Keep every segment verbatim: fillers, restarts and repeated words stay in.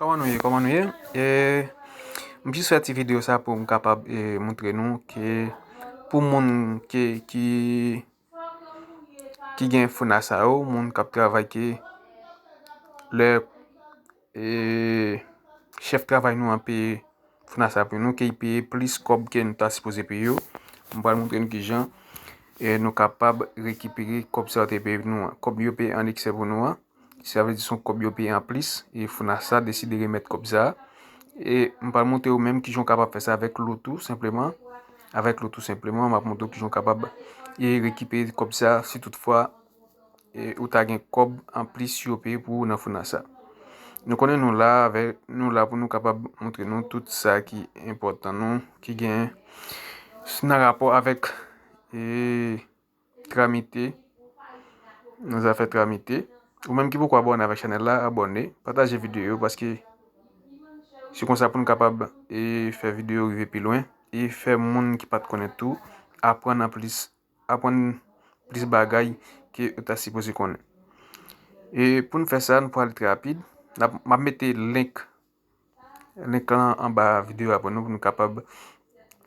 Kòman nou ye? Kòman nou ye? E, m jis fè ti videyo sa pou m kapab, e, montre nou ke pou moun ke, ki, ki gen founa sa yo, moun k ap travay ke lè, e, chèf travay nou an peye founa sa pou nou, ke l peye plis kòb ke nou ta sipoze peye yo. M pral montre nou kijan, e, nou kapab rekipere kòb sa yo te peye nou an. Kòb yo peye an eksè pou nou an. Sa vle di se yon kòb yo peye anplis, e founa sa deside remèt kòb sa. E m pral montre w menm kijan w kapab fè sa avèk Lotou senpleman. Avèk Lotou senpleman, m ap montre w kijan w kapab, e, rekipere kòb sa si toutfwa, e, ou ta gen kòb anplis yo peye pou ou nan founa sa. Nou konnen nou la avèk, nou la pou nou kapab montre nou tout sa ki enpòtan nou, ki gen nan rapò avèk, e, tramite, nan zafè tramite. Ou menm ki poko abòne avèk chanèl la, abòne, pataje videyo yo, paske se konsa pou n kapab, e, fè videyo rive pi lwen, e fè moun ki pa t konnen tou aprann anplis, aprann plis bagay ke yo ta sipoze konnen. E pou n fè sa, nou pral trè rapid. N ap, m ap mete link link lan anba videyo a pou nou, pou nou kapab,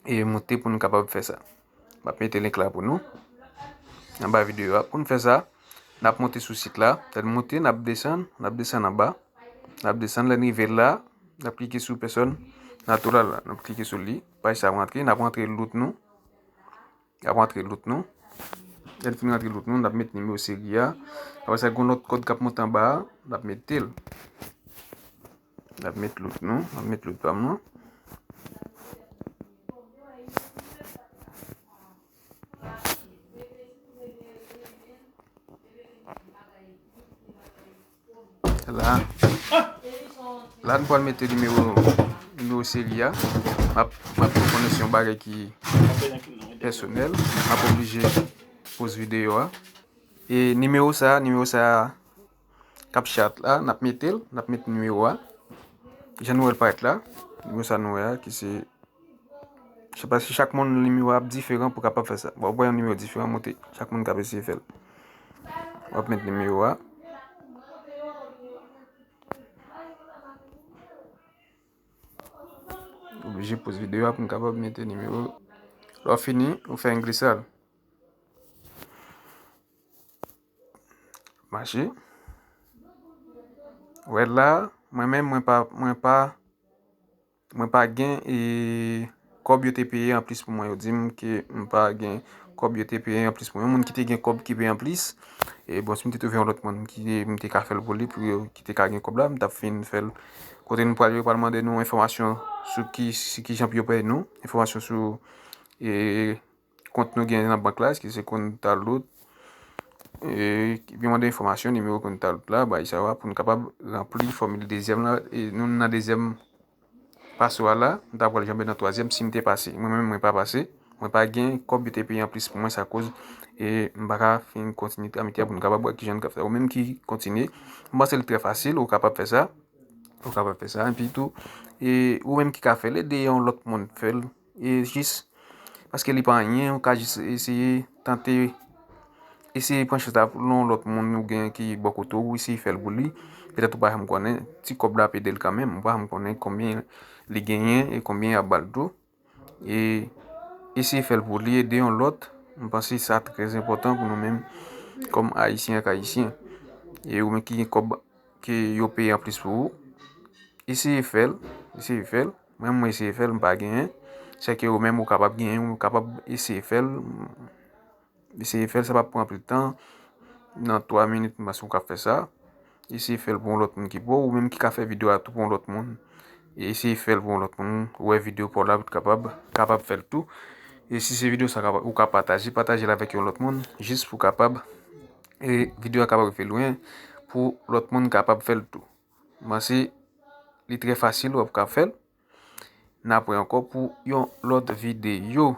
e, monte, pou nou kapab fè sa. M ap mete link la pou nou anba videyo a. Pou n fè sa, n ap monte sou sit la. Lè n monte, n ap desann, n ap desann anba. N ap desann, lè n rive la, n ap klike sou pèsòn natirèl la. N ap klike sou li. Paj sa ap rantre, n ap rantre lout nou. N ap rantre lout nou. Lè n fin rantre lout nou, n ap met nimewo seri a. Apre sa, gen yon lòt kòd k ap monte anba a, n ap mete l. N ap met lout nou, n ap met lout pa m nan. La, la nou pral mete nimewo, nimewo seri a. M ap, m ap fè konnen se yon bagay ki pèsonèl. M ap oblije poze videyo a. E nimewo sa, nimewo sa k ap chat la, n ap mete l, n ap mete nimewo a. Jan nou wè l parèt la, nimewo sa nou wè a, ki se, se paske chak moun nimewo a ap diferan pou kapab fè sa. W ap wè yon nimewo diferan monte, chak moun k ap eseye fè l. W ap mete nimewo a. Oblije poze videyo a pou n kapab mete nimewo. Lè w fini, ou fè yon glisad. Mache. Wè la, mwen menm, mwen pa, mwen pa, mwen pa gen, e, kòb yo te peye anplis pou mwen. Yo di m ke m pa gen kòb yo te peye anplis pou mwen. Yon moun ki te gen kòb ki peye anplis, e bon, si m te twouve yon lòt moun ki, m te ka fè l pou li, pou yo, ki te ka gen kòb la, m t ap fin fè l. Kote nou pral, yo pral mande nou enfòmasyon sou ki, si kijan pou yo peye nou, enfòmasyon sou, e, kont nou gen nan bank la, èske se kont Talot, e, epi mande enfòmasyon, nimewo kont Talot la, bagay sa yo a, pou nou kapab ranpli fòmil dezyèm la, e nou nan dezyèm paswa la, nou ta pral janbe nan twazyèm si m te pase. Mwen menm, mwen pa pase, mwen pa gen kòb yo te peye anplis pou mwen, sa koz, e m pa ka fin kontinye tramite a pou nou kapab wè kijan nou ka fè. Ou menm ki kontinye, m panse l trè fasil, ou kapab fè sa, ou kapab fè sa, epi tou, e ou menm ki ka fè l, ede yon lòt moun fè l, e jis paske li pa anyen, ou ka jis eseye tante, eseye pran chans la pou yon lòt moun ou gen ki bò kote w, eseye fè l pou li. Petèt ou pa janm konnen, ti kòb la ap ede l kanmenm, ou pa janm konnen konbyen li genyen e konbyen y ap ba l tou. E eseye fè l pou li, ede yon lòt. M panse sa trè enpòtan pou nou menm kòm Ayisyen ak Ayisyen. E ou menm ki gen kòb ke yo peye anplis pou ou, eseye fè l, eseye fè l. Mwen, mwen eseye fè l, m pa genyen. Sèke ou menm, ou kapab genyen, ou kapab eseye fè l. Eseye fè l, sa p ap pran anpil tan. Nan twa minit, m panse ou ka fè sa. Eseye fè l pou yon lòt moun ki pa w, ou menm ki ka fè videyo a tou pou yon lòt moun. E eseye fè l pou yon lòt moun, ou wè videyo pa w la, pou t kapab, kapab fè l tou. E si se videyo sa ou ka pataje, pataje l avèk yon lòt moun, jis pou kapab, e videyo a kapab rive lwen, pou lòt moun kapab fè l tou. M panse li trè fasil, w ap ka fè l. N ap wè ankò pou yon lòt videyo.